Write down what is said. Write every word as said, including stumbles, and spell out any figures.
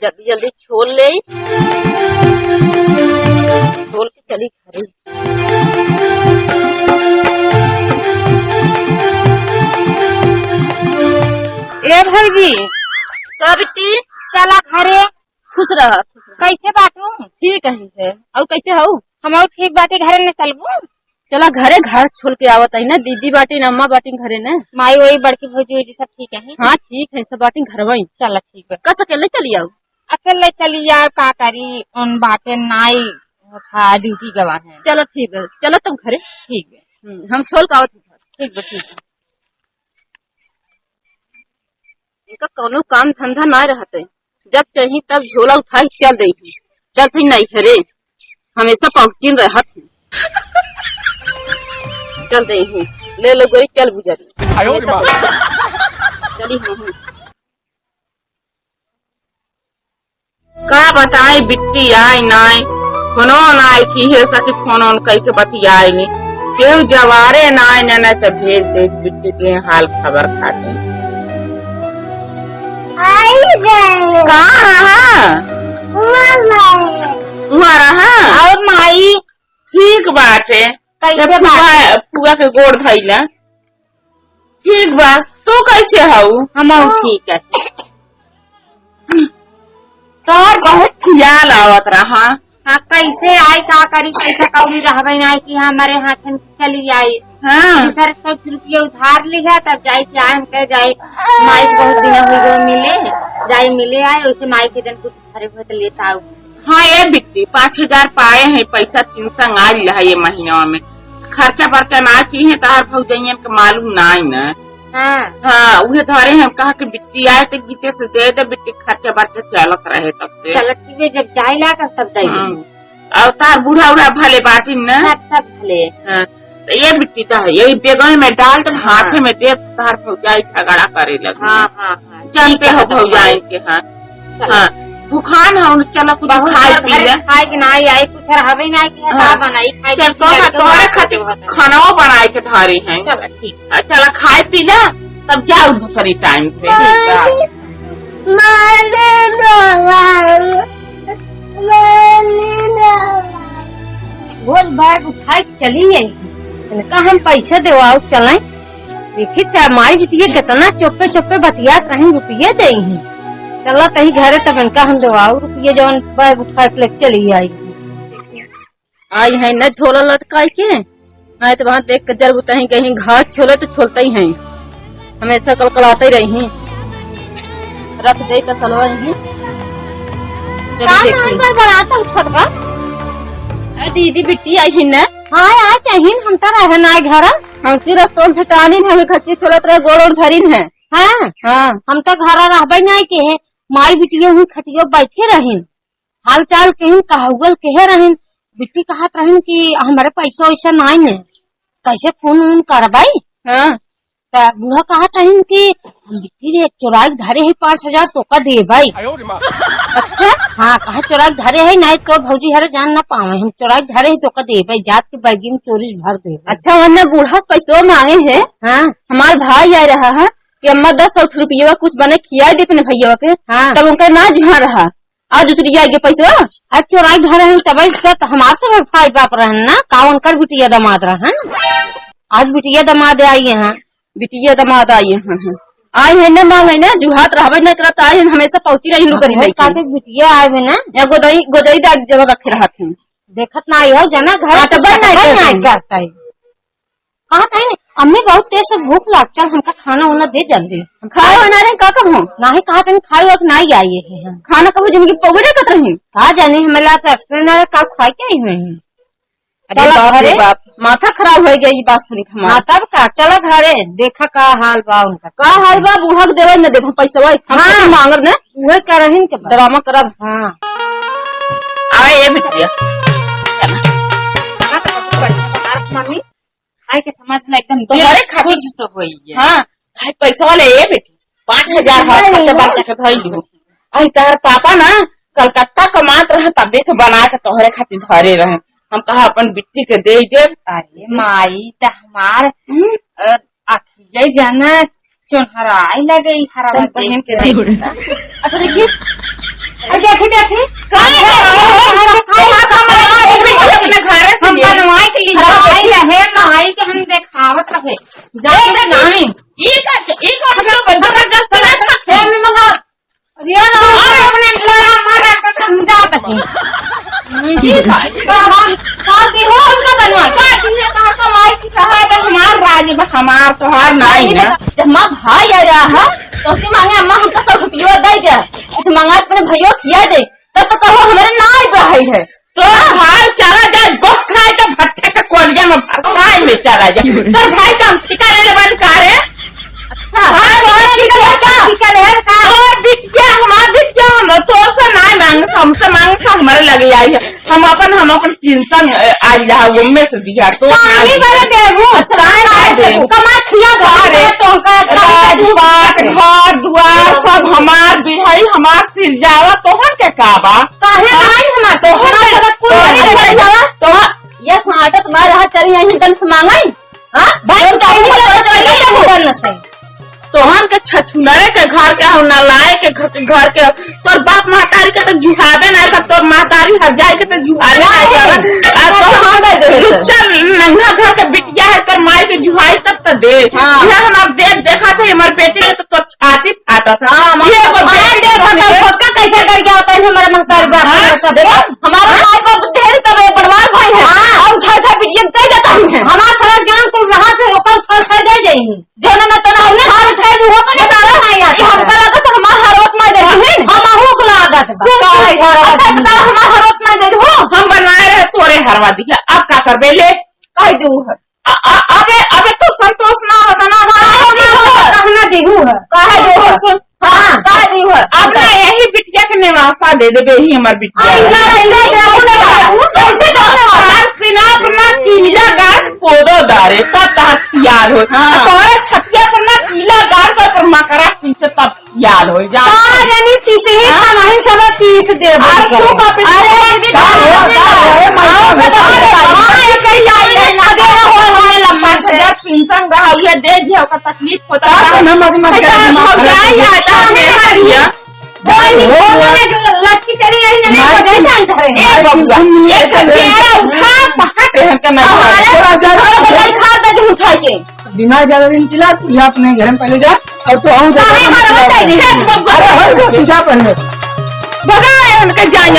जल्दी जल्दी छोल ले, छोल के चली घरे। ए भौजी, का बिट्टी? चला घरे। खुश रह, खुश रह। कैसे बाटू? ठीक है, है। और कैसे हऊ? हमहू ठीक बाटी, घरे न चलबू? चला घरे, घर छोल के आवत है ना, दीदी बाटी न, अम्मा बाटी घरे न। माई वही बड़की भौजी वही सब ठीक है? हाँ, ठीक है, सब बाटी घरवा ही। चला ठीक बा। कस अकेले चली आऊ? अकेले चली आ, का करी, उन बाटे नाई, हाँ, ड्यूटी गवा है। चला ठीक है, चला तुम घरे। ठीक है। हम्म, हम छोल के आवत है। ठीक बा, ठीक बा। इनका कौनो काम धंधा ना रहत है, जब चाही तब झोला उठाई चल देही। चल थी नहीं घरे, हमेशा पहुँचिन रहत है। चल देही, ले लो गोरी, चल बुजरी। आयो रे माँ। चली हम। का बताई बिट्टी आई नाई, फोनो नाई की है सकी, फोन ओन कई के बतियाई नी, केहू जवारे नाई, ना, ना तो भेज दे बिट्टी के हाल खबर खाते। आई गए। कहाँ रहा? हुआ रहा। हुआ रहा? और माई? ठीक बात है। कैसे ये फुआ, बात? फुआ के गोड़ धइला। ठीक बा, तू कैसे हऊ? हमहू ठीक है। तोहर बहुत खियाल आवत रहा। हाँ, कैसे आई, का करी, पैसा कौड़ी रहबे ना कि हमारे हाथ में चली आई। हाँ। तीसर सौ रुपये उधार लिहा, तब जाए के आए, हम कहे जाए, माई के बहुत दिन हो गए मिले, जाए मिले आए, वैसे माई के जन कुछ घरे हुए तो लेता आऊ। हाँ, ए बिट्टी, पाँच हजार पाए हैं, पैसा तीन संग आइल है ये महीना में। खर्चा बर्चा ना की है, तहार भौजैयन के मालूम ना है ना। हाँ। हाँ, उहे धरे हम कहा कि बिट्टी आए तो गीते से दे दे, बिट्टी खर्चा बर्चा चलत रहे तब से। चलत की वे जब जाए ला तब दे हाँ। दे। और तार बूढ़ा उढ़ा भले बाटिन ना। सब, सब भले। हाँ। तो ये बिट्टी तो है, यही बेगवे में डाल दे, हाँ। हाथे में दे, तार भौजाई झगड़ा करे लगे। हाँ, हाँ, हाँ। जानते हो भौजाई के, हाँ। चलो। हाँ। भूखान हो, चलो कुछ बहुत खाए पी ले। खाए के ना आई, कुछ रहबे ना कि हाँ। का बनाई, खाए चल, पी तो ले, तोहरे खातिर खाना बनाए के धारी हैं। चलो, ठीक। आ, चला खाए पी ले, तब जाओ दूसरी टाइम से। ठीक बा। भोज बैग उठाए के चली आई। इनका हम पैसा देवाओ चलें। देखी त माई बिटिया कितना चुप्पे चुप्पे बतियात रही, रुपये दे ही। चला तही घरे तब इनका हम देवाओ रुपये जौन बैग उठाए के लेके चली आई। आई है न झोला लटकाई के, नहीं तो वहाँ देख के जरबू तहीं कहीं घास छोले तो छोलते ही हैं, हमेशा कलकलाते ही रही। रख दे तसलवा यहीं। चलो का देखी। नाम पर बनाता हूँ छोटका? ए दीदी बिट्टी आई ही न? हाँ यार, कहीं हम तो रहे ना घर। हम सिर्फ तोन ठिकानी न हमें खच्ची छोलत रहे, गोड़ ओड़ धरिन है। हाँ। हाँ। हम तो घर रहबे नहीं के है, माई बिटिया हुई खटियो बैठे रहिन। हाल चाल कहिन, कहउल कहे रहिन, बिट्टी कहत रहिन कि हमरे पैसा वैसा नाई है, कैसे फोन वोन करबाई? हाँ। त बूढ़ा कहत रहिन कि हम बिट्टी रे चोराई के धरे ही पाँच हजार तोका देबाई। आयो रे माँ। अच्छा? हाँ, कहा चोराई के धरे ही, नाई तो भौजी हरे जान ना पावे, हम चोराई के धरे ही तोका देबाई, जात के बैगी में चोरी से भर देबाई। अच्छा, वरना बूढ़ा से पैसवा मांगे है। हाँ। हमार भाई आए रहा है कि अम्मा दस सौ रुपया कुछ बने खिया दे अपने भैया के, हाँ। तब उनका ना जुहा रहा। आज उतरी जाएगी पैसा। आज चोराई घर है, तब इसका तो हमार सब भाई बाप रहन ना, का उनकर बिटिया दामाद रहन। आज बिटिया दामाद आई हैं। बिटिया दामाद आई हैं, हैं। आई हैं ना मांगे ना, जुहात रहबे ना करत, आई हैं, हमेशा पहुंची रही लुगरी अब लेके। काके बिटिया आए हैं ना। या गोदई, गोदई दाग जगह रखे रहत हैं। देखत ना आई हो, जना घर हाँ, तो के बन नहीं देखत करते। नहीं करता है। कहत है, "अम्मी, बहुत तेज से भूख लाग, चल, हमका खाना उना दे जल्दी।" हम खाए हो ना रहे, का कब हो? नाही कहत है, "खाए हो कि नाही आई है हम।" खाना कबो जिनकी पौवे नहीं करत रही। का जानी, हमें ला तो एक्सरे ना रहे, का खाए के आई हुए हैं। अरे चला बाप रे घरे। बाप, माथा खराब हो गया ये बात सुनी के हमार। हाँ, तब का, चला घरे, देखा का हाल बा उनका। का हाल बा, बूढ़ा के देवे न देवे पैसा, हम हाँ। तो मांगर ने। उहे करहिन के बा। ड्रामा करब। हाँ। आए ये बिटिया। चला। मम्मी, खाए के समझ ला एकदम तोहरे दिल खातिर खुश तो होई है। हाँ, भाई पैसा वाले ए बेटी, पाँच हजार हाथ खर्चा बर्चा के धइल हो। आई तार पापा ना कलकत्ता कमात रहे, तबे के बना के तोहरे खातिर धरे रहे। हम कहा अपन बिट्टी के दे देब। अरे माई, त हमार, हम्म। अ, अखिया जाना चोन्हराए लगे, ई हरावा अपन बहिन देख के के। दे देता। अच्छा देखी, अरे देखी, देखी। का देखी? अपने घरे से हम बनवाई के लिए आई रहे, ना आई के हम देखावत रहे। जाने नहीं। ई का, ई का मतलब जबरदस्ती ना छेड़ में मंगा। अरे ना, और अपने लड़ा मारा तो हम जात हैं। ई का, ई का हम साथ ही हो उनका बनवा। का चीज है, कहाँ का माई की कहा है, हमार राज बा, हमार तोहार नाई ना। जब हमार भाई आ रहा है, तो उसे मांगे, "अम्मा, हमका सौ रुपया दे दे।" अच्छा, मंगा अपने भैया खिया दे। तब तो कहो, "हमरे नाई बहई है।" तो भाई चला जाए, गोह खाए तो भट्ठे के कोलिया में भरसाई में चला जाए। तोर भाई का हम ठिका ले लेबन का रे? अच्छा, हाँ, तोर ठिका ले का? ठिका ले का? तोर बिटिया, हमार बिटिया, हम तोर से नाई मांग, हमसे मांग के हमरे लगे आई है। हम अपन, हम अपन टेंशन, अ, आ रहा है, वो में से दिया, तो पानी ना बड़ा देबू, अच्छा, पानी ना देबू। कमा खिया दो, अरे, तो का, राजपाट, घर दुआर, सब हमार बिहाई, हमार सिरजावा, तोहन के का बा? काहे हाँ? नाई हमार से? तोहन हमार के, सब कुल तोहन है। के, तोहन ये साटत मार रहा चली यहीं गन से मांगई। हाँ? भाई, तोहन के चाहिए तो चले जाबू। गन से। तोहन के छछुनरे के घर के हो, नालायक के घर, घर के, तोर बाप महतारी के तो जुहावे ना, तब तोर महतारी हर जाए के तो जुहावे ना नहीं। करत। आ तो तोहन हम दे देबे तो। लुच्चा नंगा घर के बिटिया है, तोर माई के जुहाई तब तो दे। हाँ। ये हमार देख, देखा थे, हमार बेटी के तो तोर छाती फाटा था। हाँ, हम ये तो वो मान देख, देखा था, देखा। सबका कैसे करके होता है हमारे महतारी बाप हाँ। का सब। देखो, हमारा हाँ। माई बाप ढेर तबे बड़वार भाई है। हाँ। और उठा उठा बिटिया दे देता हूँ। हमारा सारा ज्ञान कुल रहा थे, ओकर, ओकर कर दे जाएंगे। जो ना, ना, तो ना, हमने हर घर जो हो, अपने बाबा नहीं आते। ये हमका लगा तो हमार हरवत मार देती है। हम आहू को लागत बा। सुन, काहे घर अच्छा, वाली? बताओ, हमार हरवत मार देती हो? हम बनाए रहे तोरे हरवा दिया, अब का करबे ले? कह दू है। अ-, अ-, अबे, अबे तू संतोष ना होता ना, ना, ना, ना, ना, कहना देहू है। काहे देहू है? सुन, हाँ, काहे देहू है? अब ना यही बिटिया के निवासा दे देबे, ही हमार बिटिया। आई, ना, ना, ना, ना, ना, ना, कैसे देहू है? हमार सीना पर ना कीला गाड़ कोदो डारे, तब तहार तैयार हो। हाँ। तोरे छतिया पर ना कीला गाड़ के पर मकरा पीछे तब याद हो जा। का जानी पीसे ही हाँ? खाना ही चलो पीस दे अरे बोल तू कर। का पीस अरे दीदी, का का हो, का हो, का हो, का हो, का हो, का हो, हाँ, ये कहीं जाए नहीं, ना देना हो, हमें लम्बा से। यार, पेंशन रहा, ये दे दिया, ओकर तकलीफ होता का है। ना, मत, मत, ऐसा मत, हो मत, जाए, मत, या तो मत, हमें मत, मारिया। बोल, बोल, बोल, बोल। एक लड़की चली रही, नहीं, मार बोल, की, नहीं, नहीं, ए, बबुआ, सुन, ये ये कर, कर, ये उठा, पकड़, ये कर, नहीं, हमारे, चला, जा, हमारे जा। बगल खा दे, उठा के। दिमाग ज्यादा दिन चला, तू जा अपने घर में पहले जा, और तो हम जा, काहे हम हरवा जा। चाहिए? अरे, हर को तू जा पहले। भगा रहे उनके जाइए,